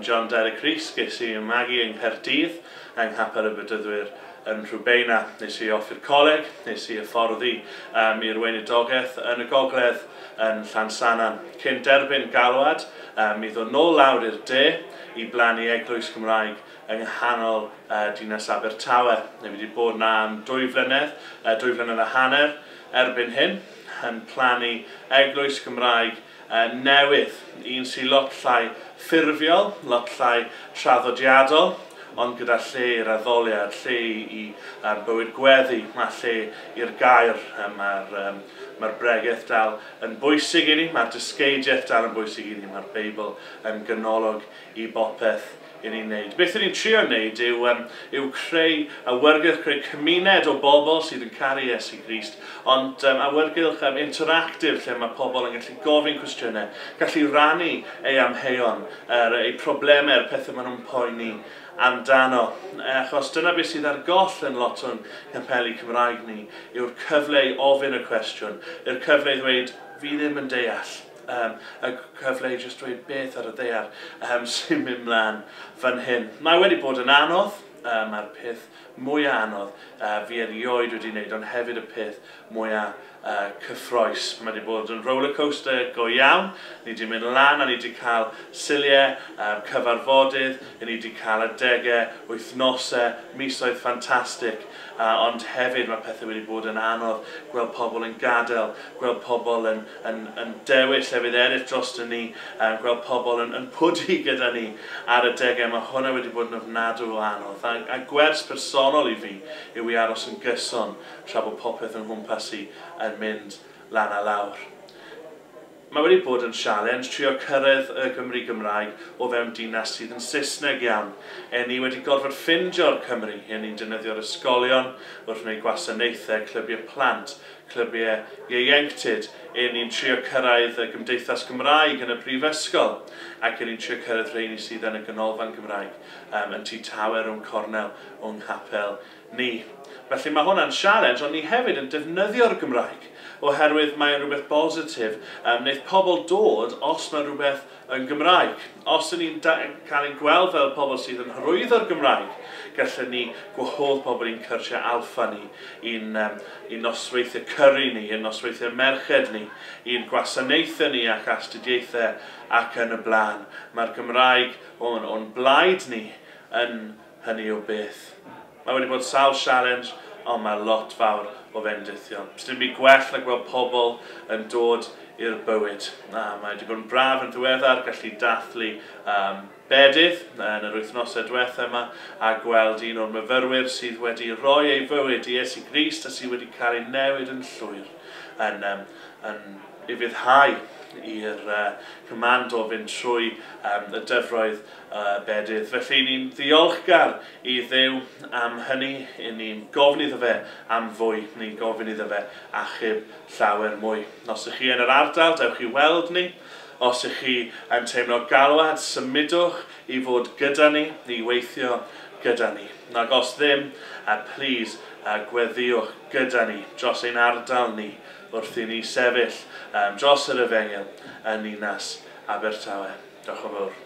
John Derek Rhys, ges i magu yng Nghaerdydd, yng Nghapel y Bedyddwyr yn Rhiwbeina. Nes i off i'r coleg, nes i hyfforddi i'r weinidogaeth yn y gogledd yn Llansannan. Cyn derbyn galwad i ddod nôl lawr i'r de i blannu eglwys Gymraeg yng nghanol dinas Abertawe. Ni wedi bod 'na am 2 flynedd, 2 flynedd a hanner erbyn hyn, yn plannu eglwys Gymraeg newydd, un sy'n lot llai ffurfiol, lot llai traddodiadol, ond gyda lle i'r addoliad, lle i bywyd gweddi, mae lle i'r gair, mae'r bregeth dal yn bwysig i ni, mae'r dysgeidiaeth dal yn bwysig i ni, mae'r Beibl yn ganolog i bopeth i ni'n neud. Beth ni'n trio wneud yw creu awyrgylch, creu cymuned o bobl sydd yn caru Iesu Grist, ond awyrgylch interactif lle mae pobl yn gallu gofyn cwestiynau, gallu rannu eu amheuon, eu problemau, pethau maen nhw'n poeni amdano. Achos dyna beth sydd ar goll yn lot o'n capeli Cymraeg ni, yw'r cyfle i ofyn y cwestiwn, yw'r cyfle i ddweud, fi ddim yn deall. Y cyfle i jyst dweud beth ar y ddaear sy'n mynd mlaen fan hyn. Mae wedi bod yn anodd, mae'r peth mwyaf anodd fi erioed wedi wneud, ond hefyd y peth mwyaf cyffrous. Mae wedi bod yn rollercoaster go iawn. Ni wedi mynd lan a ni wedi cael Suliau, cyfarfodydd, ni wedi cael adegau, wythnosau, misoedd ffantastig. Ond hefyd mae pethau wedi bod yn anodd, gweld pobl yn gadael, gweld pobl yn dewis llefydd eraill dros ni, gweld pobl yn pwdu gyda ni ar adegau. Mae hwnna wedi bod yn ofnadwy o anodd. A gwers personol i fi yw i aros yn gyson tra bod popeth yn nghwmpas i yn mynd lan a lawr. Mae wedi bod yn sialens trio cyrraedd y Gymru Gymraeg o fewn dinas sydd yn Saesneg iawn. E ni wedi gorfod ffindio'r Cymru. E ni'n defnyddio'r ysgolion wrth wneud gwasanaethau, clybiau plant, clybiau ieuenctid. E ni'n trio cyrraedd y Gymdeithas Gymraeg yn y Brifysgol, ac e ni'n trio cyrraedd rheini sydd yn y Ganolfan Gymraeg yn Tŷ Tawe rhwng cornel o'n nghapel ni. Felly mae hwnna'n sialens, ond ni hefyd yn defnyddio'r Gymraeg, oherwydd mae'n rhywbeth bositif. Wneith pobl dod os mae rhywbeth yn Gymraeg. Os ydyn ni'n cael ein gweld fel pobl sydd yn hyrwyddo'r Gymraeg, gallwn ni gwahodd pobl i'n cyrsiau alffa ni, i'n nosweithiau curry ni, i'n nosweithiau merched ni, i'n gwasanaethau ni ac astudiaethau ac yn y blaen. Mae'r Gymraeg o'n blaid ni yn hynny o beth. Mae wedi bod sawl sialens, ond mae lot fawr o fendithion. Sdim byd gwell na gweld pobl yn dod i'r bywyd. Mae wedi bod yn braf yn ddiweddar gallu dathlu bedydd yn yr wythnosau diwethaf yma a gweld un o'r myfyrwyr sydd wedi rhoi ei fywyd i Iesu Grist a sydd wedi cael ei newid yn llwyr yn ufuddhau i'r command o fynd trwy y dyfroedd bedydd. Felly ni'n ddiolchgar i Dduw am hynny, ni'n gofyn iddo fe am fwy, ni'n gofyn iddo fe achub llawer mwy. Os ych chi yn yr ardal, dewch i weld ni. Os ych chi yn teimlo galwad, symudwch i fod gyda ni, i weithio gyda ni. Ac os ddim, please, gweddïwch gyda ni dros ein ardal ni wrth i ni sefyll dros yr efengyl yn ninas Abertawe. Diolch yn fawr.